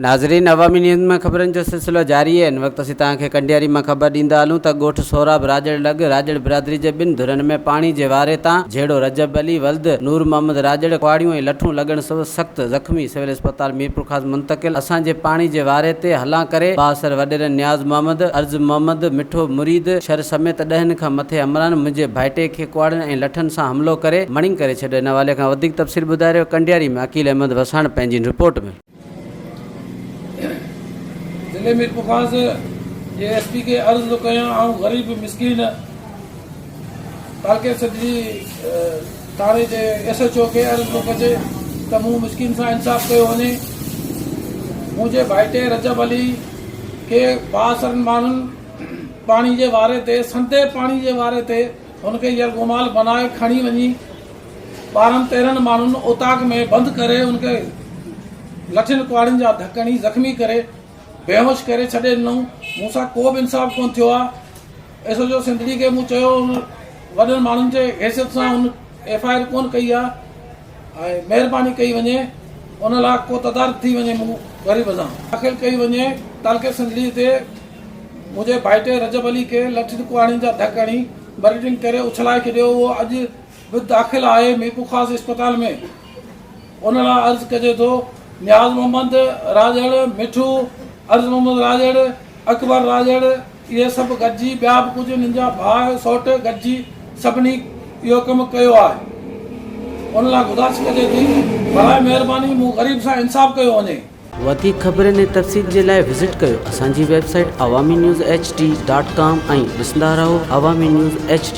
ناظرين عوامي نيوز ۾ خبرن جو سلسلو جاري آهي هن وقت اسين توهان کي ڪنڊياري مان خبر ڏيندا هلون ته ڳوٺ سهراب راڄڙ لڳ راڄڙ برادري جي ٻن ڌرين ۾ پاڻي جي واري تان جهيڙو رجب علي ولد نور محمد راڄڙ ڪهاڙيون ۽ لٺون لڳڻ سبب سخت زخمي سول اسپتال ميرپورخاص منتقل اسان جي پاڻي جي واري تي هلان ڪري بااثر وڏيرن نياز محمد، عرض محمد، مٺو مريد شر سميت ڏهن کان مٿي همراهن منهنجي ڀائٽي کي ڪهاڙين ۽ لٺن سان حملو ڪري مڻنگ ڪري ڇڏيو ان حوالي کان وڌيڪ تفصيل ٻڌائي رهيو ڪنڊياري ۾ عقيل احمد وساڻ پنهنجي رپورٽ ۾. ضلعي ميرپورخاص جي ايس پي کي عرض ٿو ڪيان آئون غريب مسڪين تعلقي سڌري ٿاڻي جي ايس ايڇ او کي عرض ٿو ڪجي ته مون مسڪين سان انصاف ڪيو وڃي منهنجي ڀائٽي رجب علي کي بااثرن ماڻهن پاڻي جي واري تي سندي پاڻي جي واري تي هن کي يرغمال بنائي کڻي وڃي ٻارهن تيرهن ماڻهن اوطاق ۾ بند ڪري ان کي لٺين ڪهاڙين جا ڌڪ هڻي زخمي ڪري بيهوش ڪري ڇڏي ڏنائون مون سان ڪو به انصاف ڪونه ٿيو آهي ايس ايڇ او سنڌڙي کي مون چيو ان وڏن ماڻهن جي حيثيت سان ان ايف I R ڪونه ڪئي آهي ۽ مهرباني ڪئي وڃي ان لاء ڪو تدارڪ ٿي وڃي مون غريب سان. داخل ڪئي وڃي تعلقي سنڌڙي تي منهنجي ڀائٽي رجب علي کي لٺين ڪهاڙين جا ڌڪ هڻي مرڊنگ ڪري اڇلائي ڇڏيو اهو اڄ به داخل آهي ميرپورخاص اسپتال ۾ ان لاء عرض ڪجي ٿو نياز محمد راڄڙ، مٺو، عرض محمد راڄڙ، اڪبر راڄڙ اهي سڀ گڏجي ٻيا به ڪجهه انهن جا ڀاء سئوٽ گڏجي سڀني اهو ڪم ڪيو آهي ان لاء گذارش ڪجي ٿي براء مهرباني مون غريب سان انصاف ڪيو وڃي. وڌيڪ خبرن ۽ تفصيل جي لاء وزٽ ڪيو اسان جي website Awami news H D dot com ۽ ڏسندا رهو عوامي نيوز ايڇ ڊي.